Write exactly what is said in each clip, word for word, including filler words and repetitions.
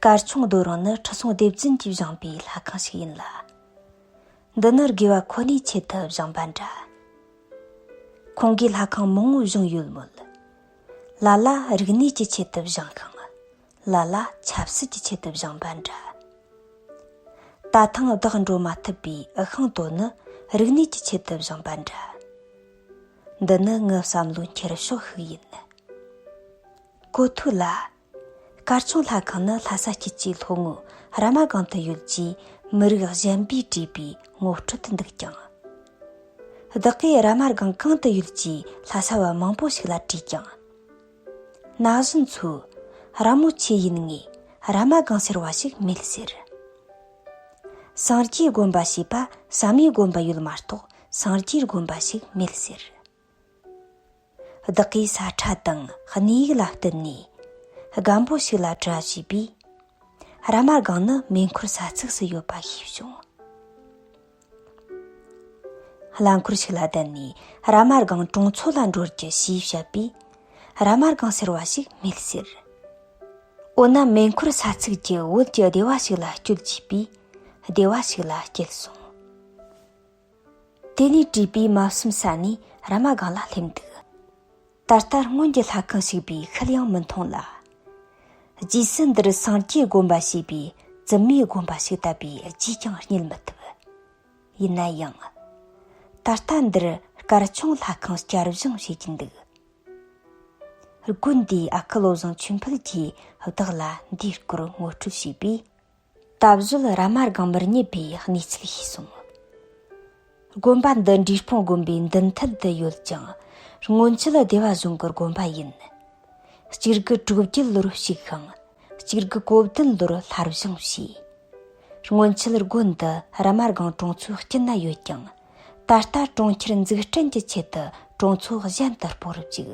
སྐར་ཆུང་རྡོ་རིང་ནི་ཁྲི་སྲོང་ལྡེ་བཙན་གྱིས་བཞེངས་པའི་ལྷ་ཁང་ཞིག་ཡིན་ལ། འདི་ནི་དགེ་བ་ཁོ་ནའི་ཆེད་དུ་བཞེངས་པ་འདྲ། ཁོང་གིས་ལྷ་ཁང་མང་བོ་བཞེངས་ཡོད་མོད། ལ་ལ་རིག་གནས་ཀྱི་ཆེད་དུ་བཞེངས་ཤིང་། ལ་ལ་ཆབ་སྲིད་ཀྱི་ཆེད་དུ་བཞེངས་པ་འདྲ། ད་ཐེངས་བདག་འགྲོ་མ་ཐུབ་པའི་འུ་ཤིང་དོ་ནི་རིག་གནས་ཀྱི་ཆེད་དུ་བཞེངས་པ་འདྲ། འདི་ནི་ངའི་བསམ་བློའི་འཁྱེར་ཕྱོགས་ཤིག་ཡིན། གོ་ཐོས་ལ། སྐར་ཆུང་ལྷ་ཁང་ནི་ལྷ་ས་སྐྱིད་ཀྱི་ལྷོ་ངོས་ར་མ་སྒང་དུ་ཡོད་ཅེས་མི་རིགས་གཞན་པས་བྲིས་པའི་ངོ་སྤྲོད་དུ་འདུག་ཀྱང་། བདག་གིས་ར་མ་སྒང་གང་དུ་ཡོད་ཅེས་ལྷ་ས་བ་མང་པོ་ཞིག་ལ་དྲིས་ཀྱང་། ན་གཞོན་ཚོས་ར་མོ་ཆེ་ཡིན་ངེས་ར་མ་སྒང་ཟེར་བ་ཞིག་མེད་ཟེར། སངས་རྒྱས་དགོན་པ་ཞེས་པ་བསམ་ཡས་དགོན་པ་ཡོད་མ་གཏོགས་སངས་རྒྱས་དགོན་པ་ཞིག་མེད་ཟེར། བདག་གིས་ས་ཁྲ་དང་གནས་ཡིག་ལ་བསྟུན་ནས་སྒམ་པོ་ཞིག་ལ་གྲྭ་བྱས་པས། ར་མ་སྒང་ནི་མེ་འཁོར་ས་ཚིགས་སུ་ཡོད་པ་ཤེས་བྱུང་། རླངས་འཁོར་ཞིག་ལ་བསྡད་ནས་ར་མ་སྒང་གྲོང་ཚོ་ལ་འགྲོ་རྒྱུ་ཞེས་བཤད་པས། ར་མ་སྒང་ཟེར་བ་ཞིག་མེད་ཟེར། འོ་ན་མེ་འཁོར་ས་ཚིགས་ཀྱི་བོད་ཀྱི་སྡེ་བ་ཞིག་ལ་བསྐྱོད་ཅེས་པས། སྡེ་བ་ཞིག་ལ་བསྐྱལ་སོང་། དེ་ནས་བྲིས་པའི་མ་བསམ་ས་ནས་ར་མ་སྒང་ལ་སླེབས་འདུག་ད་ལྟ་སྔོན་གྱི་ལྷ་ཁང་ཞིག་པས་ཤུལ་ཡང་མི་མཐོང་ལ། རྗེས་སུ་འདིར་སངས་རྒྱས་དགོན་པ་ཞེས་པའི་བཙུན་མའི་དགོན་པ་ཞིག་བཏབ་པའི་རྗེས་ཀྱང་རྙེད་མི་ཐུབ། ཡིན་ན་ཡང་། ད་ལྟ་འདིར་སྐར་ཆུང་ལྷ་ཁང་བསྐྱར་བཞེངས་བྱེད་ཀྱིན་འདུག་དགོན་འདིའི་ཨ་ཁུ་བློ་བཟང་ཆོས་འཕེལ་གྱིས་བདག་ལ་འདིའི་སྐོར་ངོ་སྤྲོད་བྱས་པས། ད་གཟོད་ར་མ་སྒང་མི་རྙེད་པའི་གནས་ཚུལ་ཤེས་སོང་། དགོན་པ་འདི་འབྲས་སྤུངས་དགོན་པའི་མདུན་ཐད་དུ་ཡོད་ཅིང་། སྔོན་ཆད་སྡེ་བ་གཞུང་གི་དགོན་པ་ཡིན། གཅིག་དགུ་དྲུག་བརྒྱད་ལོར་བཤིག་ཤིང་། གཅིག་དགུ་གོ་བདུན་ལོར་སླར་བཞེངས་བྱས། སྔོན་ཆད་དགོན་འདི་ར་མ་སྒང་གྲོང་ཚོའི་དཀྱིལ་ན་ཡོད་ཀྱང་། ད་ལྟ་གྲོང་ཁྱེར་འཛུགས་སྐྲུན་གྱི་ཆེད་དུ་གྲོང་ཚོ་གཞན་དུ་སྤོ་རུ་བཅུག་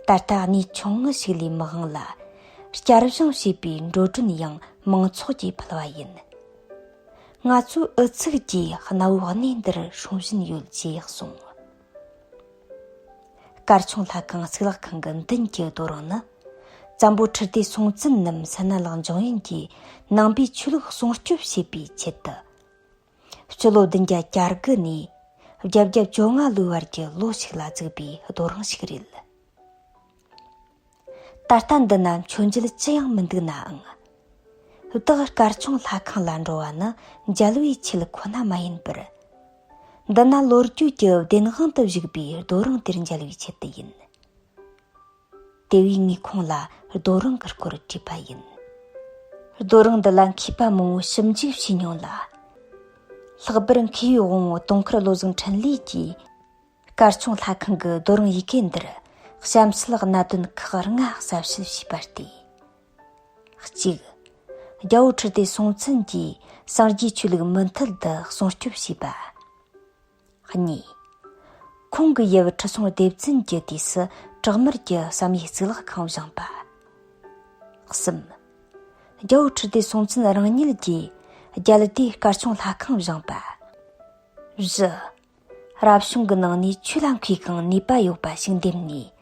ད་ལྟ་གནས་ཆུང་ངུ་ཞིག་ལས་མི་དབང་ལ། བསྐྱར་བཞེངས་བྱས་པའི་འགྲོ་གྲོན་ཡང་མང་ཚོགས་ཀྱིས་ཕུལ་བ་ཡིན། ང་ཚོའི་ཨུ་ཚུགས་ཀྱིས་གནའ་བོའི་གནས་འདིར་སྲུང་བཞིན་ཡོད་ཅེས་གསུངས། སྐར་ཆུང་ལྷ་ཁང་གཙུག་ལག་ཁང་གི་མདུན་གྱི་རྡོ་རིང་ནི། བཙན་པོ་ཁྲི་ལྡེ་སྲོང་བཙན་ནམ་སད་ན་ལག་འབྱུང་ཡོན་གྱིས་ནང་པའི་ཆོས་ལུགས་སྲུང་སྐྱོབ་བྱེད་པའི་ཆེད་དུ། སྤྱི་ལོ་བདུན་བརྒྱ་གྱ་དགུ་ནས་བརྒྱད་བརྒྱ་བཅོ་ལྔ་ལོའི་བར་གྱི་ལོ་ཞིག་ལ་བཙུགས་པའི་རྡོ་རིང་ཞིག་རེད། ད་ལྟ་འདི་ན་མཆོད་མཇལ་ཅི་ཡང་མི་འདུག་ནའང་། བདག་སྐར་ཆུང་ལྷ་ཁང་ལ་འགྲོ་བ་ནི་མཇལ་བའི་ཆེད་ཁོ་ན་མ་ཡིན་པར། འདི་ན་ལོ་རྒྱུས་ཀྱི་བདེན་དབང་དུ་བཞུགས་པའི་རྡོ་རིང་དེར་མཇལ་བའི་ཆེད་དུ་ཡིན། དེ་བས་ངས་ཁོང་ལ་རྡོ་རིང་གི་སྐོར་དྲིས་པ་ཡིན། རྡོ་རིང་འདི་ལ་མཁས་པ་མང་བོས་ཞིབ་འཇུག་བྱས་མྱོང་ལ། ལྷག་པར་མཁས་པའི་དབང་བོ་དུང་དཀར་བློ་བཟང་འཕྲིན་ལས་ཀྱིས། སྐར་ཆུང་ལྷ་ཁང་གི་རྡོ་རིང་ཡི་གེ་འདིར་གཤམ་གསལ་གནད་དོན་ཁག་ལྔ་གསལ་བཤད་བྱས་པ་སྟེ། གཅིག་རྒྱལ་པོ་ཁྲི་ལྡེ་སྲོང་བཙན་གྱིས་སངས་རྒྱས་ཆོས་ལུགས་མུ་མཐུད་དུ་སྲུང་སྐྱོབ་བྱས་པ། གཉིས། ཁོང་གི་ཡབ་ཁྲི་སྲོང་ལྡེ་བཙན་གྱི་དུས་སུ་བྲག་དམར་གྱི་བསམ་ཡས་གཙུག་ལག་ཁང་བཞེངས་པ། གསུམ། རྒྱལ་པོ་ཁྲི་ལྡེ་སྲོང་བཙན་རང་ཉིད་ཀྱིས་རྒྱལ་དེའི་སྐར་ཆུང་ལྷ་ཁང་བཞེངས་པ། བཞི། རབ་བྱུང་གི་ནང་ནས་ཆོས་ལ་མཁས་ཤིང་ནུས་པ་ཡོད་པ་ཞིག་འདེམས་ནས།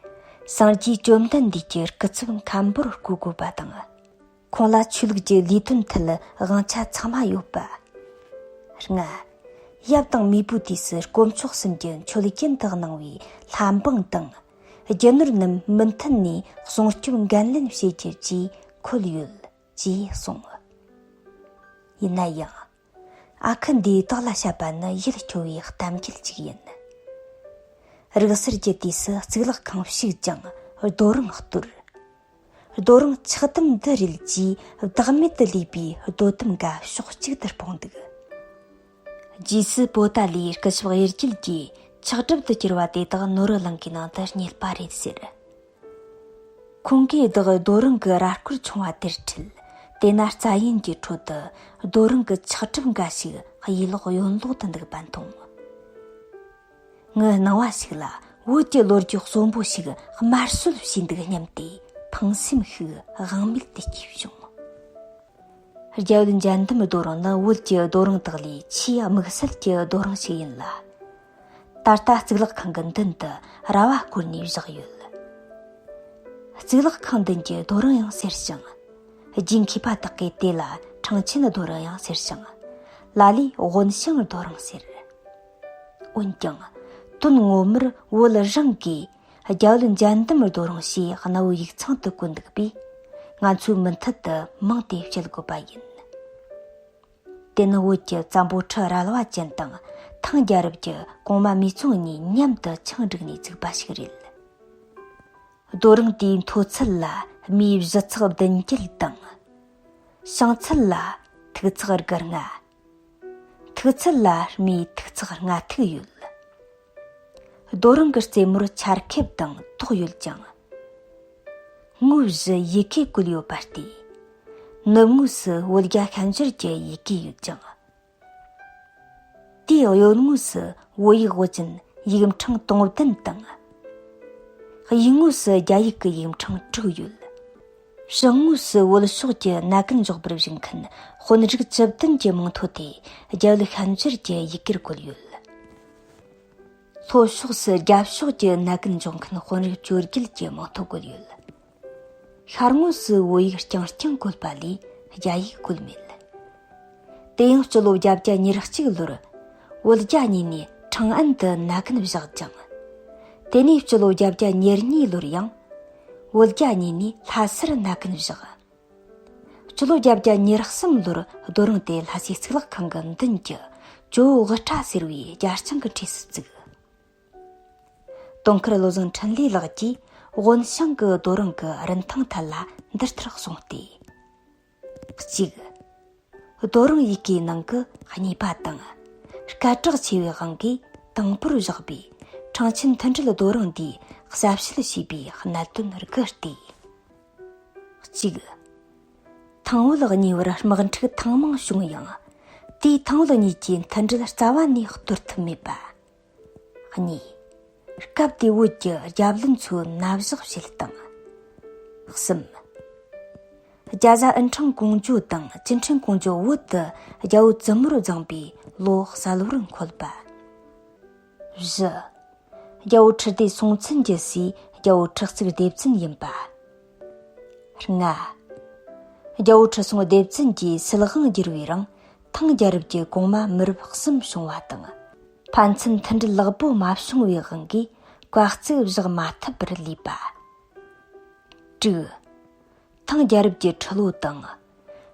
སངས་རྒྱས་བཅོམ་ལྡན་འདས་ཀྱི་སྐུ་ཚབ་མཁན་པོར་བསྐོ་དགོས་པ་དང་། ཁོང་ལ་ཆོས་ལུགས་ཀྱི་ལས་དོན་ཐད་དབང་ཆ་ཚང་མ་ཡོད་པ། ལྔ། ཡབ་དང་མེས་པོའི་དུས་སུ་དཀོན་མཆོག་གསུམ་གྱི་མཆོད་རྒྱུན་དུ་གནང་བའི་ལྷ་འབངས་དང་། རྒྱུ་ནོར་རྣམས་མུ་མཐུད་ནས་སྲུང་སྐྱོབ་འགན་ལེན་བྱེད་རྒྱུ་བཅས་འཁོད་ཡོད་ཅེས་གསུངས། ཡིན་ན་ཡང་། ཨ་ཁུ་འདིས་བདག་ལ་བཤད་པ་ནི་ཡིད་སྐྱོ་བའི་གཏམ་རྒྱུད་ཅིག་ཡིན། རིག་གསར་གྱི་དུས་སུ་གཙུག་ལག་ཁང་བཤིག་ཅིང་རྡོ་རིང་གཏོར། རྡོ་རིང་ཆགས་དམ་འདི་རེད་ཅེས་བདག་མེད་དུ་ལུས་པའི་རྡོ་དམ་འགའ་ཕྱོགས་གཅིག་ཏུ་སྤུངས་འདུག་རྗེས་སུ་པོ་ཏཱ་ལའི་སྐུ་ཞབས་དབྱེར་སྐྱེས་ཀྱིས་ཆགས་གྲུབ་ཏུ་གྱུར་པ་དེ་དག་ནོར་བུ་གླིང་གི་ནང་དུ་རྙེད་པ་རེད་ཟེར། ཁོང་གིས་བདག་རྡོ་རིང་གི་ར་སྐོར་ཆུང་བ་དེར་ཁྲིད། དེ་ན་རྩྭ་ཡན་གྱི་ཁྲོད་དུ་རྡོ་རིང་གི་ཆགས་གྲུབ་འགའ་ཞིག་གཡས་ལོག་གཡོན་ལོག་ཏུ་འདུག་པ་མཐོང་། ངའི་སྣང་བ་ཞིག་ལ་བོད་ཀྱི་ལོ་རྒྱུས་གསོན་པོ་ཞིག་དམར་གསོད་བྱས་འདུག་སྙམ་སྟེ་ཕངས་སེམས་ཤིག་དབང་མེད་དུ་སྐྱེས་བྱུང་། རྒྱ་བོད་འཇལ་འདམ་རྡོ་རིང་ནི་བོད་ཀྱི་རྡོ་རིང་དག་ལས་ཆེས་དམིགས་བསལ་གྱི་རྡོ་རིང་ཞིག་ཡིན་ལ། ད་ལྟ་གཙུག་ལག་ཁང་གི་མདུན་དུ་ར་བ་བསྐོར་ནས་བཞག་ཡོད། གཙུག་ལག་ཁང་མདུན་གྱི་རྡོ་རིང་ཡང་སེར་ཞིང་། རྗེ་མཁས་པ་དག་གིས་དེ་ལ་ཁྲང་ཆེན་རྡོ་རིང་ཡང་ཟེར་ཞིང་། ལ་ལས་དབོན་ཞང་རྡོ་རིང་ཟེར། འོན་ཀྱང་། དོན་ངོ་མར་བོད་རང་གིས་རྒྱ་བོད་འཇལ་འདམ་རྡོ་རིང་ཞེས་གནའ་བོའི་ཡིག་ཚང་དུ་བཀོད་འདུག་པས། ང་ཚོས་མུ་མཐུད་དུ་མིང་དེ་བཤད་དགོས་པ་ཡིན། དེ་ནི་བོད་ཀྱི་བཙན་པོ་ཁྲི་རལ་བ་ཅན་དང་ཐང་རྒྱལ་རབས་ཀྱི་གོང་མ་རྨེའུ་ཆུང་གཉིས་མཉམ་དུ་ཆང་བསྒྲིགས་ནས་བཙུགས་པ་ཞིག་རེད། རྡོ་རིང་དེའི་མཐོ་ཚད་ལ་སྨི་བཞི་ཚེག་བདུན་བརྒྱད་དང་། བྱང་ཚད་ལ་ཐུག་ཚེག་དགུ་ལྔ། མཐུག་ཚད་ལ་སྨི་ཐུག་ཚེག་ལྔ་ཐུག་ཡོད། རྡོ་རིང་གི་རྩེ་མོར་ཆར་ཁེབས་དང་ཏོག་ཡོད་ཅིང་། ངོས་བཞི་ཡི་གེ་བཀོད་ཡོད་པ་སྟེ། ནུབ་ངོས་སུ་བོད་རྒྱ་ཤན་སྦྱར་གྱི་ཡི་གེ་ཡོད་ཅིང་། དེའི་གཡོན་ངོས་སུ་བོད་ཡིག་དབུ་ཅན་ཡིག་ཕྲེང་དོན་བདུན་དང་། གཡས་ངོས་སུ་རྒྱ་ཡིག་གི་ཡིག་ཕྲེང་དྲུག་ཡོད། བྱང་ངོས་སུ་བོད་ཕྱོགས་ཀྱི་ན་གིན་འཇོག་པར་བཞེངས་མཁན་དཔོན་རིགས་བཅུ་བདུན་གྱི་མིང་ཐོ་དེ་རྒྱ་བོད་ཤན་སྦྱར་གྱི་ཡི་གེར་བཀོད་ཡོད། ལྷོ་ཕྱོགས་སུ་རྒྱ་ཕྱོགས་ཀྱི་ན་གིན་འཇོག་མཁན་དཔོན་རིགས་བཅོ་བརྒྱད་ཀྱི་མིང་ཐོ་བཀོད་ཡོད། ཤར་ངོས་སུ་བོད་ཡིག་རྐྱང་རྐྱང་བཀོད་པ་ལས་རྒྱ་ཡིག་བཀོད་མེད། དེ་ཡང་སྤྱི་ལོ་བརྒྱད་བརྒྱ་ཉེར་གཅིག་ལོར་བོད་རྒྱ་གཉིས་ནས་ཁྲང་ཨན་དུ་ན་གིན་བཞག་ཅིང་། དེ་ནས་སྤྱི་ལོ་བརྒྱད་བརྒྱ་ཉེར་གཉིས་ལོར་ཡང་བོད་རྒྱ་གཉིས་ནས་ལྷ་སར་ན་གིན་བཞག། སྤྱི་ལོ་བརྒྱད་བརྒྱ་ཉེར་གསུམ་ལོར་རྡོ་རིང་དེ་ལྷ་སའི་གཙུག་ལག་ཁང་གི་མདུན་གྱི་ཇོ་བོ་དབུ་སྐྲ་ཟེར་བའི་རྒྱ་ལྕང་གི་འཁྲིས་སུ་བཙུགས། དུང་དཀར་བློ་བཟང་འཕྲིན་ལས་ལགས་ཀྱིས་དབོན་ཞང་གི་རྡོ་རིང་གི་རིན་ཐང་ཐད་ལ་འདི་ལྟར་གསུངས་ཏེ། གཅིག་རྡོ་རིང་ཡི་གེའི་ནང་གི་གཉིས་པ་དང་། སྐད་གྲགས་ཆེ་བའི་དབང་གིས་དང་པོར་བཞག་པའི་ཁྲང་ཆེན་མཐུན་སྒྲིལ་རྡོ་རིང་འདིའི་གསལ་བཤད་བྱས་པའི་གནད་དོན་དགུ་སྟེ། གཅིག་ཐང་བོད་གཉིས་བར་དམག་འཁྲུག་ཐེངས་མང་བྱུང་ཡང་། དེའི་ཐང་བོད་གཉིས་ཀྱི་མཐུན་སྒྲིལ་རྩ་བ་ནས་གཏོར་ཐུབ་མེད་པ། གཉིས། སྐབས་དེའི་བོད་ཀྱི་རྒྱབ་བློན་ཚོའི་མནའ་བཞག་བྱེད་སྟངས། གསུམ། རྒྱ་བཟའ་ཨུན་ཁྲང་ཀོང་ཇོ་དང་ཅིན་ཁྲིན་ཀོང་ཇོ་བོད་དུ་རྒྱལ་པོ་བཙུན་མོར་བརྫངས་པའི་ལོ་གསལ་བོར་འཁོད་པ། བཞི། རྒྱལ་པོ་ཁྲི་ལྡེ་སྲོང་བཙན་གྱི་སྲས་རྒྱལ་པོ་ཁྲི་གཙུག་ལྡེ་བཙན་ཡིན་པ། ལྔ། རྒྱལ་པོ་ཁྲི་སྲོང་ལྡེ་བཙན་གྱིས་སྲིད་དབང་བསྒྱུར་བའི་རིང་ཐང་རྒྱལ་རབས་ཀྱི་གོང་མ་མི་རབས་གསུམ་བྱུང་བ་དང་། ཕན་ཚུན་མཐུན་སྒྲིལ་ལེགས་པོ་མ་བྱུང་བའི་དབང་གིས་བཀའ་གཙིགས་བཞག་མ་ཐུབ་པར་ལུས་པ། དྲུག་ཐང་རྒྱལ་རབས་ཀྱི་ཁྲི་ལོ་དང་།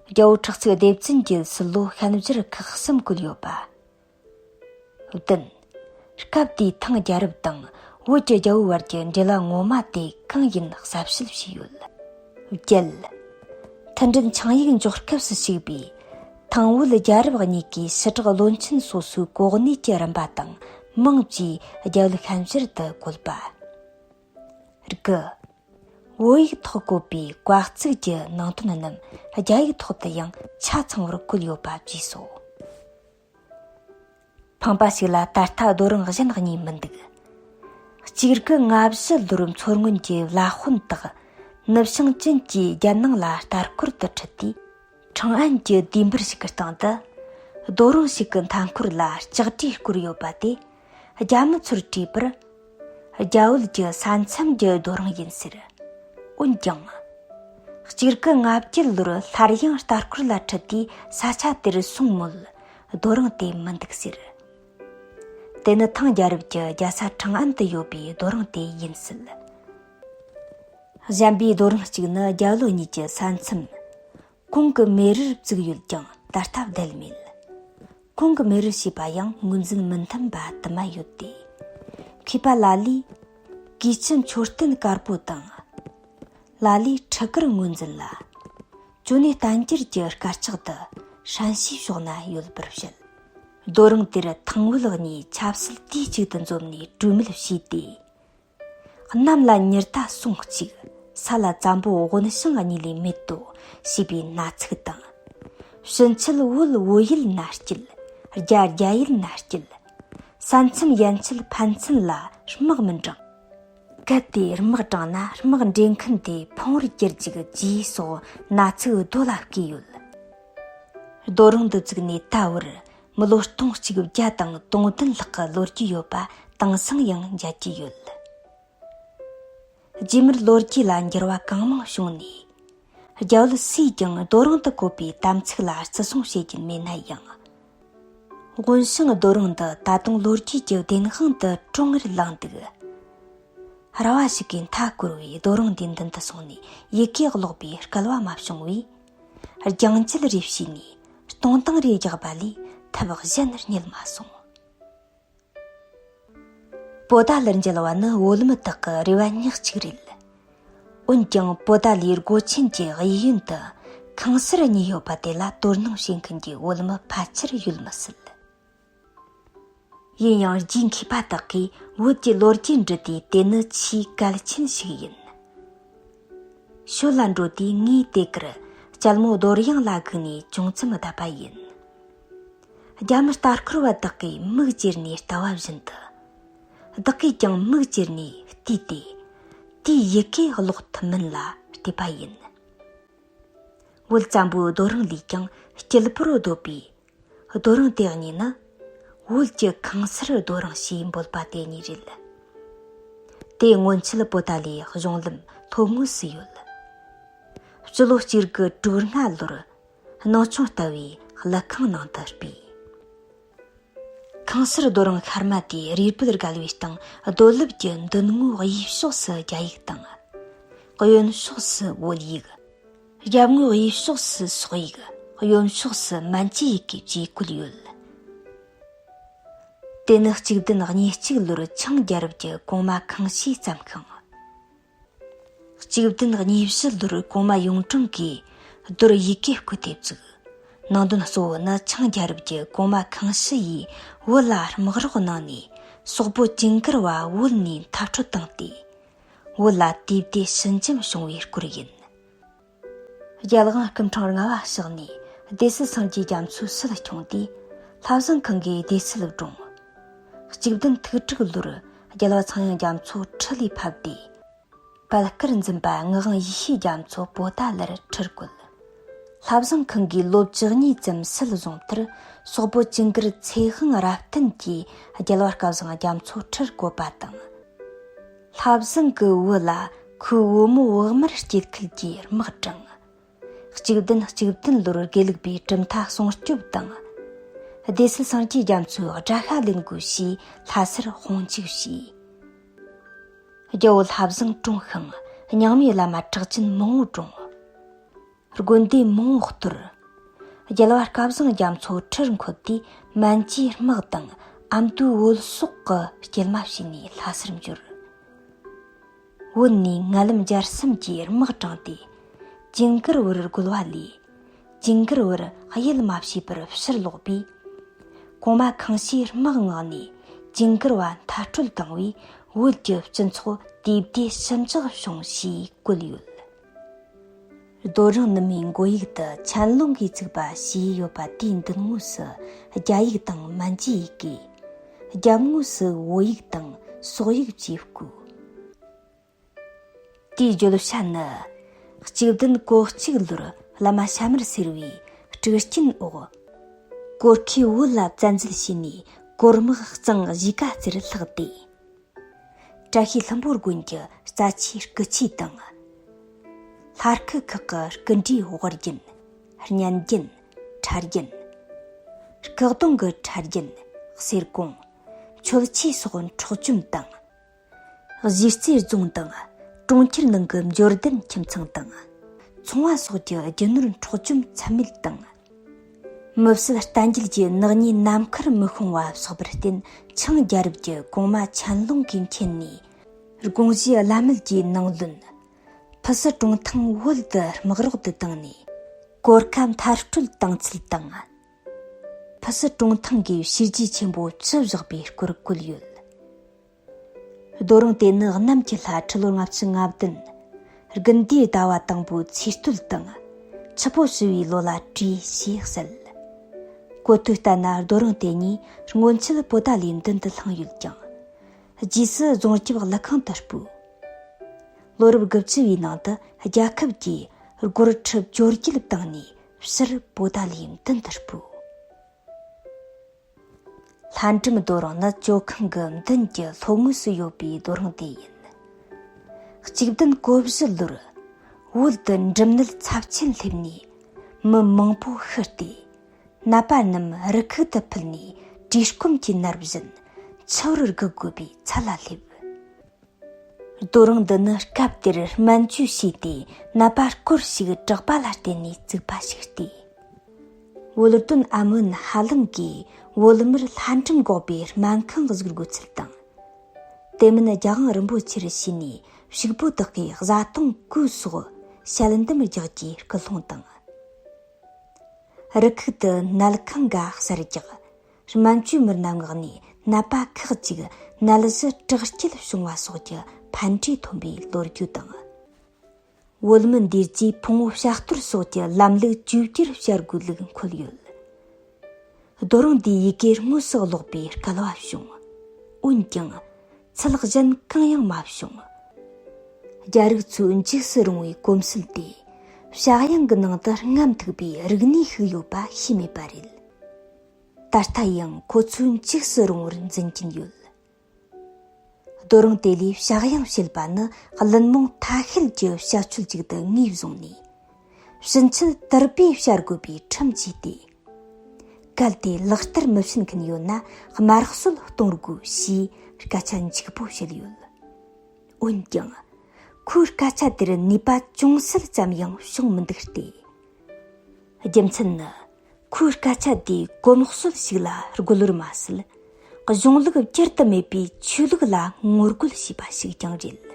རྒྱལ་པོ་ཁྲི་གཙུག་ལྡེ་བཙན་གྱི་སྲིད་ལོ་ཤན་སྦྱར་ཁག་གསུམ་བཀོད་ཡོད་པ། བདུན། སྐབས་དེའི་ཐང་རྒྱལ་རབས་དང་བོད་ཀྱི་རྒྱལ་པོའི་བར་གྱི་འབྲེལ་བ་ངོ་མ་དེ་གང་ཡིན་གསལ་བཤད་བྱས་ཡོད། བརྒྱད། མཐུན་སྒྲིལ་ཆིངས་ཡིག་འཇོག་སྐབས་སུ་ཞུགས་པའི་ཐང་བོད་རྒྱལ་རབས་གཉིས་ཀའི་ཞི་དྲག་བློན་ཆེན་སོ་སོའི་གོ་གནས་ཀྱི་རིམ་པ་དང་མིང་བཅས་རྒྱལ་པོའི་ཤན་སྦྱར་དུ་བཀོད་པ། དགུ། བོད་ཡིག་ཐོག་བཀོད་པའི་བཀའ་གཙིགས་ཀྱི་ནང་དོན་རྣམས་རྒྱ་ཡིག་ཐོག་ཏུ་ཡང་ཆ་ཚང་བར་བཀོད་ཡོད་པ་བཅས་སོ། ཕངས་པ་ཞིག་ལ་ད་ལྟ་རྡོ་རིང་གཞན་གཉིས་མི་འདུག། གཅིག་དགུ་ལྔ་བཞི་ལོར་མཚོ་སྔོན་གྱི་བླ་དཔོན་དག་ནུབ་བྱང་ཅན་གྱི་རྒྱལ་ནང་ལ་ལྟ་སྐོར་དུ་ཁྲིད་དེ། ཁྲང་ཨན་གྱི་བསྡུས་འབུར་ཞིག་གི་སྟེང་དུ། རྡོ་རིང་ཞིག་གི་མཐའ་འཁོར་ལ་ལྕགས་སྒྲས་བསྐོར་ཡོད་པ་དེ། རྒྱ་མི་ཚོར་དྲིས་པར། རྒྱ་བོད་ཀྱི་ས་མཚམས་ཀྱི་རྡོ་རིང་ཡིན་ཟེར། འོན་ཀྱང་། གཅིག་དགུ་ལྔ་བརྒྱད་ལོར་སླར་ཡང་ལྟ་སྐོར་ལ་ཁྲིད་དེ་ས་ཆ་དེར་སོང་མོད། རྡོ་རིང་དེ་མི་འདུག་ཟེར། དེ་ནི་ཐང་རྒྱལ་རབས་ཀྱི་རྒྱལ་ས་ཁྲང་ཨན་དུ་ཡོད་པའི་རྡོ་རིང་དེ་ཡིན་སྲིད། གཞན་པའི་རྡོ་རིང་གཅིག་ནི་རྒྱ་ལོ་གཉིས་ཀྱི་ས་མཚམས། གོང་གི་མེ་རུར་བཙུགས་ཡོད་ཀྱང་ད་ལྟ་བསྡད་མེད། གོང་གི་མེ་རུ་ཞེས་པ་ཡང་ངོས་འཛིན་མི་མཐུན་པ་དུ་མ་ཡོད་དེ། མཁས་པ་ལ་ལས། གུས་ཅན་མཆོད་རྟེན་དཀར་པོ་དང་། ལ་ལས་ཁྲི་དཀར་ངོས་འཛིན་ལ། ཅོ་ནེ་བསྟན་འགྱུར་གྱི་དཀར་ཆག་ཏུ་ཧྲན་ཤིས་ཕྱོགས་ན་ཡོད་པར་བཤད། རྡོ་རིང་དེར་ཐང་བོད་གཉིས་ཆབ་སྲིད་དུས་གཅིག་ཏུ་འཛོམས་ནས་གྲོས་མོལ་བྱས་ཏེ། གནམ་ལ་ཉི་ཟླ་ཟུང་གཅིག་ས་ལ་བཙན་པོ་དབོན་ཞང་གཉིས་ལས་མེད་དོ་ཞེས་པའི་མནའ་ཚིག་དང་། ཕྱིན་ཆད་བོད་བོད་ཡུལ་ན་སྐྱིད། རྒྱ་རྒྱ་ཡུལ་ན་སྐྱིད། ས་མཚམས་ཡན་ཆད་ཕན་ཚུན་ལ་དམག་མི་འབྲང་། གལ་ཏེ་དམག་དྲངས་ན་དམག་འདྲེན་མཁན་དེ་ཕུང་བོར་གྱུར་ཅིག་ཅེས་སོགས་མནའ་ཚིག་རྡོ་ལ་བརྐོས་ཡོད། རྡོ་རིང་འདི་བཙུགས་ནས་ད་བར་མི་ལོ་སྟོང་གཅིག་བརྒྱ་དང་དོན་བདུན་ལྷག་གི་ལོ་རྒྱུས་ཡོད་པ་དེང་སང་ཡང་མཇལ་རྒྱུ་ཡོད། རྗེས་མར་ལོ་རྒྱུས་ལ་འགྱུར་བ་གང་མང་བྱུང་ནས། རྒྱ་བོད་སུས་ཀྱང་རྡོ་རིང་དུ་བཀོད་པའི་དམ་ཚིག་ལ་བརྩི་སྲུང་བྱེད་ཀྱིན་མེད་ན་ཡང་། དབོན་ཞང་རྡོ་རིང་འདི་ད་དུང་ལོ་རྒྱུས་ཀྱི་བདེན་དཔང་དུ་གྲོང་ངེར་ལངས་འདུག། ར་བ་ཞིག་གིས་མཐའ་བསྐོར་བའི་རྡོ་རིང་འདིའི་མདུན་དུ་སོང་ནས་ཡི་གེ་ཀློག་པའི་སྐལ་བ་མ་བྱུང་བས། རྒྱང་བཀྱེད་རེ་བྱས་ནས་སྟོང་འདང་རེ་རྒྱག་པ་ལས་ཐབས་གཞན་རྙེད་མ་སོང་། པོ་ཏཱ་ལར་མཇལ་བ་ནི་བོད་མི་དག་གི་རེ་བ་ཉག་གཅིག་རེད། འོན་ཀྱང་པོ་ཏཱ་ལའི་སྒོ་ཆེན་གྱི་གཡས་གཡོན་དུ་ཁང་གསར་གཉིས་ཡོད་པ་དེ་ལ་དོ་སྣང་བྱེད་མཁན་གྱི་བོད་མི་ཕལ་ཆེར་ཡོད་མི་སྲིད། ཡིན་ཡང་རྗེས་མཁས་པ་དག་གིས་བོད་ཀྱི་ལོ་རྒྱུས་འབྲི་དུས་དེ་ནི་ཆེས་གལ་ཆེན་ཞིག་ཡིན། ཞོལ་ལ་འགྲོ་དུས་ངས་དེ་གར་ལྕགས་མོ་རྡོར་གཡང་ལ་སྒུག་ནས་ཅུང་ཙམ་བསྡད་པ་ཡིན། རྒྱ་མི་ལྟ་སྐོར་བ་དག་གིས་མིག་ཅེར་ནས་ལྟ་བ་བཞིན་དུ། བདག་གིས་ཀྱང་མིག་ཅེར་ནས་བལྟས་ཏེ། དེའི་ཡི་གེ་ཀློག་ཐུབ་མིན་ལ་བལྟས་པ་ཡིན། བོད་བཙན་པོའི་རྡོ་རིང་ལས་ཀྱང་སྐྱིད་པོར་སྡོད་པའི་རྡོ་རིང་དེ་གཉིས་ནི། བོད་ཀྱི་ཁང་གསར་རྡོ་རིང་ཞེས་འབོད་པ་དེ་གཉིས་རེད། དེ་སྔོན་ཆད་པོ་ཏཱ་ལའི་གཞུང་ལམ་ལྷོ་ངོས་སུ་ཡོད། སྤྱི་ལོ་གཅིག་དགུ་དྲུག་ལྔ་ལོར། གནང་ཆུང་ལྟ་བུའི་ཀླུ་ཁང་ནང་དུ་སྤོས། ཁང་གསར་རྡོ་རིང་ཤར་མ་དེའི་རུས་སྦལ་བརྒལ་བའི་སྟེང་རྡོ་ལེབ་ཀྱི་མདུན་ངོས་གཡས་ཕྱོགས་སུ་རྒྱ་ཡིག་དང་། གཡོན་ཕྱོགས་སུ་བོད་ཡིག། རྒྱབ་ངོས་གཡས་ཕྱོགས་སུ་སོག་ཡིག། གཡོན་ཕྱོགས་སུ་མན་ཇུའི་ཡི་གེ་བཅས་བཀོད་ཡོད། དེ་ནི་གཅིག་བདུན་གཉིས་གཅིག་ལོར་ཆིང་རྒྱལ་རབས་ཀྱི་གོང་མ་ཁང་ཤིས་བརྩམས་ཤིང་། གཅིག་བདུན་གཉིས་བཞི་ལོར་གོང་མ་ཡུང་ཀྲང་གིས་རྡོར་ཡི་གེ་བཀོད་དེ་བཙུགས། ནང་དོན་གཙོ་བོ་ནི་ཆིང་རྒྱལ་རབས་ཀྱི་གོང་མ་ཁང་ཤི་ཡིས་བོད་ལ་དམག་རོགས་གནང་ནས་སོག་པོ་ཇིང་གུར་བ་བོད་ནས་མཐར་སྐྲོད་བཏང་སྟེ། བོད་ལ་དུས་བདེ་ཞི་འཇམ་བྱུང་བའི་སྐོར་ཡིན། རྒྱལ་དབང་སྐུ་ཕྲེང་ལྔ་པ་ཕྱག་ནས་སྡེ་སྲིད་སངས་རྒྱས་རྒྱ་མཚོའི་སྲིད་བསྐྱངས་ཏེ། ལྷ་བཟང་ཁང་གིས་སྡེ་སྲིད་བཀྲོངས། གཅིག་བདུན་ཐིག་དྲུག་ལོར་རྒྱལ་བ་ཚངས་དབྱངས་རྒྱ་མཚོ་ཁྲི་ལས་ཕབ་སྟེ། བལ་དཀར་འཛིན་པ་ངག་དབང་ཡེ་ཤེས་རྒྱ་མཚོ་པོ་ཏཱ་ལར་ཁྲིར་བཀོད། ལྷ་བཟང་ཁང་གིས་ལོ་བཅུ་གཉིས་ཙམ་སྲིད་བཟུང་མཐར། སོག་པོ་ཇིང་གུར་ཚེ་དབང་རབ་བརྟན་གྱིས་རྒྱལ་བ་སྐལ་བཟང་རྒྱ་མཚོ་ཁྲིར་བཀོད་པ་དང་། ལྷ་བཟང་གིས་བོད་ལ་ཁོའི་བུ་མོ་བག་མར་སྐྱེད་ཁུལ་གྱི་དམག་དྲངས། གཅིག་བདུན་གཅིག་བདུན་ལོར་དགེ་ལུགས་པའི་གྲུབ་མཐའ་སྲུང་སྐྱོབ་དང་། སྡེ་སྲིད་སངས་རྒྱས་རྒྱ་མཚོའི་དགྲ་ཤ་ལེན་དགོས་ཞེས་ལྷ་སར་དཔུང་འཇུག་བྱས། རྒྱལ་པོ་ལྷ་བཟང་གྲོངས་ཤིང་རྙིང་མའི་བླ་མ་གྲགས་ཅན་མང་པོ་བཀྲོངས། དགོན་སྡེ་མང་པོ་གཏོར། རྒྱལ་བ་སྐལ་བཟང་རྒྱ་མཚོ་ཁྲིར་འཁོད་དུས་མན་ཇུའི་དམག་དང་ཨ་མདོའི་བོད་སོག་གི་སྐྱེལ་མ་བྱས་ནས་ལྷ་སར་འབྱོར། བོད་ནས་མངའ་ལམ་རྒྱལ་གསུམ་གྱི་དམག་དྲངས་ཏེ། ཇིང་གུར་བར་རྒོལ་བ་ལས། ཇིང་གུར་བར་གཡུལ་མ་བྱས་པར་ཕྱིར་ལོག་པས། གོང་མ་ཁང་ཤིས་དམག་མངགས་ནས་ཇིང་གུར་བ་མཐར་སྐྲོད་བཏང་བས། བོད་ཀྱི་སྤྱི་ཚོགས་དུས་བདེ་ཞི་འཇགས་བྱུང་ཞེས་བཀོད་ཡོད། རྡོ་རིང་ནུ་མའི་མགོ་ཡིག་ཏུ་ཆན་ལུང་གིས་བཙུགས་པ་ཞེས་ཡོད་པ་དེའི་མདུན་ངོས་སུ་རྒྱ་ཡིག་དང་མན་ཇུའི་ཡི་གེ། རྒྱབ་ངོས་སུ་བོད་ཡིག་དང་སོག་ཡིག་བཅས་བཀོད། དེའི་བརྗོད་བྱ་ནི། གཅིག་བདུན་གོ་གཅིག་ལོར་བླ་མ་ཤ་མར་སེར་བའི་དཀྲུག་རྐྱེན་འོག་གོར་ཁའི་བོད་ལ་བཙན་འཛུལ་བྱས་ནས་གོར་དམག་གཙང་གཞིས་ཀ་རྩེར་ལྷགས་ཏེ། བཀྲ་ཤིས་ལྷུན་པོ་དགོན་གྱི་རྩ་ཆེའི་སྐུ་ཆས་དང་། ལྷ་སྐུ་ཁག་གི་སྐུ་འདྲའི་དབུ་རྒྱན། སྙན་རྒྱན། ཕྲ་རྒྱན། སྐུ་གདུང་གི་ཕྲ་རྒྱན། གསེར་ཀོང་། མཆོད་ཆས་སོགས་འཕྲོག་བཅོམ་དང་། གཞིས་རྩེ་རྫོང་དང་གྲོང་ཁྱེར་ནང་གི་འབྱོར་ལྡན་ཁྱིམ་ཚང་དང་། ཚོང་བ་སོགས་ཀྱི་རྒྱུ་ནོར་འཕྲོག་བཅོམ་ཚད་མེད་དང་། མི་བསད་གཏན་འཇལ་གྱི་ནག་ཉེས་ནམ་མཁར་མི་ཤོང་བ་སོགས་པར་བརྟེན། ཆིང་རྒྱལ་རབས་ཀྱི་གོང་མ་ཆན་ལུང་གིས་མཁྱེན་ནས། དགོངས་བཞེས་བླ་མེད་ཀྱི་ནང་བློན། ཕུ་སི་ཀྲུང་ཐང་བོད་དུ་དམག་རོགས་དུ་བཏང་ནས། གོར་ཁ་མཐར་སྐྲོད་བཏང་ཚུལ་དང་། ཕུ་སི་ཀྲུང་ཐང་གིས་བྱས་རྗེས་ཆེན་པོ་ཅི་བཞག་པའི་སྐོར་བཀོད་ཡོད། རྡོ་རིང་དེ་ནི་གནམ་གྱི་ལྷ་ཁྲི་ལོ་ལྔ་བཅུ་ང་བདུན། དགུན་ཟླའི་ཟླ་བ་དང་པོའི་ཚེས་སྟོད་དང་། ཆུ་སྤོ་བྱི་བའི་ལོ་ལ་བྲིས་ཞེས་གསལ། གོ་ཐོས་ལྟར་ན་རྡོ་རིང་དེ་ཉིད་སྔོན་ཆད་པོ་ཏཱ་ལའི་མདུན་དུ་བསླངས་ཡོད་ཀྱང་། རྗེས་སུ་རྫོང་རྒྱབ་ཀླུ་ཁང་དུ་སྤོས། ལོ་རབས་དགུ་བཅུ་བའི་ནང་དུ་རྒྱལ་ཁབ་ཀྱིས་སྒོར་ཁྲི་བཅོ་བརྒྱད་བཏང་ནས་ཕྱིར་པོ་ཏཱ་ལའི་མདུན་དུ་སྤོས། ལྷ་འབྲུམ་རྡོ་རིང་ནི་ཇོ་ཁང་གི་མདུན་གྱི་ལྷོ་ངོས་སུ་ཡོད་པའི་རྡོ་རིང་དེ་ཡིན། གཅིག་བདུན་གོ་བཞི་ལོར་ བོད་དུ་འགྲིམ་ནད་ཚབས་ཆེན་སླེབས་ནས་མི་མང་པོ་ཤི་སྟེ། ནད་པ་རྣམས་རི་ཁུག་ཏུ་ཕུད་ནས་བཀྲེས་སྐོམ་གྱི་ནད་བཞིན་འཆི་བར་སྒུག་དགོས་པའི་ཚད་ལ་སླེབས། རྡོ་རིང་འདི་ནི་སྐབས་དེར་སྨན་བཅོས་བྱས་ཏེ་ནད་པ་སྐོར་ཞིག་དྲེགས་པ་ལ་བརྟེན་ནས་བཙུགས་པ་ཞིག་སྟེ། བོད་སྡོད་ཨ་མོན་ཧ་ལམ་གྱིས་བོད་མིར་ལྷ་འབྲུམ་འགོག་པའི་སྨན་ཁང་བཟོ་དགོས་ཚུལ་དང་། དེ་མིན་རྒྱལ་དབང་རིན་པོ་ཆེར་བྱས་ནས་ཕྱུག་པོ་དག་གིས་བཟའ་བཏུང་གོས་སོགས་དཔྱད་འདེམས་རྒྱག་རྒྱུའི་སྐུལ་སློང་དང་། རི་ཁུག་ཏུ་ནད་ཁང་འགའ་གསར་རྒྱག་སྨན་བཅོས་མི་སྣ་མངགས་ནས་ནད་པ་ཁག་ཅིག་ནད་གཞི་དྲག་སྐྱེད་བྱུང་བ་སོགས་ཀྱི་ཕན་འབྲས་ཐོན་པའི་ལོ་རྒྱུས་དང་། བོད་མི་འདིས་རྗེས་ཕུང་བོ་ཕྱག་གཏོར་སོགས་ཀྱི་ལམ་ལུགས་བཅོས་བསྒྱུར་བྱ་དགོས་ལུགས་འཁོད་ཡོད། རྡོ་རིང་འདིའི་ཡི་གེ་དངོས་སུ་ཀློག་པའི་སྐལ་བ་བྱུང་། འོན་ཀྱང་ཚུལ་གཞན་གང་ཡང་མ་བྱུང་། རྒྱ་རིགས་ཚོའི་འཇིགས་སུ་རུང་བའི་གོམས་སྲོལ་དེ་བྱ་གཡང་གི་ནང་དུ་རྔམ་ཐུག་པའི་རིག་གནས་ཤིག་ཡོད་པ་ཤེས་མེད་པ་རེད། ད་ལྟ་ཡང་ཁོ་ཚོའི་འཇིགས་སུ་རུང་བར་འཛིན་གྱིན་ཡོད། རྡོ་རིང་དེ་ལས་བྱ་གཡང་བྱེད་པ་ནི་བླུན་རྨོངས་ཐ་ཤལ་གྱི་བྱ་སྤྱོད་ཅིག་ཏུ་ངོས་བཟུང་ནས། ཕྱིན་ཆད་དུར་སྦས་བྱ་དགོས་པའི་ཁྲིམས་བཅས་ཏེ། གལ་ཏེ་ལག་བསྟར་མི་བྱེད་མཁན་ཡོད་ན་དམར་གསོད་གཏོང་དགོས་ཞེས་སྐད་ཆ་འཇིགས་པོ་བཤད་ཡོད། འོན་ཀྱང་། ཁོའི་སྐད་ཆ་དེར་ནུས་པ་ཅུང་ཟད་ཙམ་ཡང་བྱུང་མི་འདུག་སྟེ། རྒྱུ་མཚན་ནི། ཁོའི་སྐད་ཆ་དེས་གོམས་སྲོལ་ཞིག་ལ་རྒོལ་བར་མ་ཟད། གཞུང་ལུགས་བསྒྱུར་དུ་མེད་པའི་ཆོས་ལུགས་ལ་ངོ་རྒོལ་བྱས་པ་ཞིག་ཀྱང་རེད།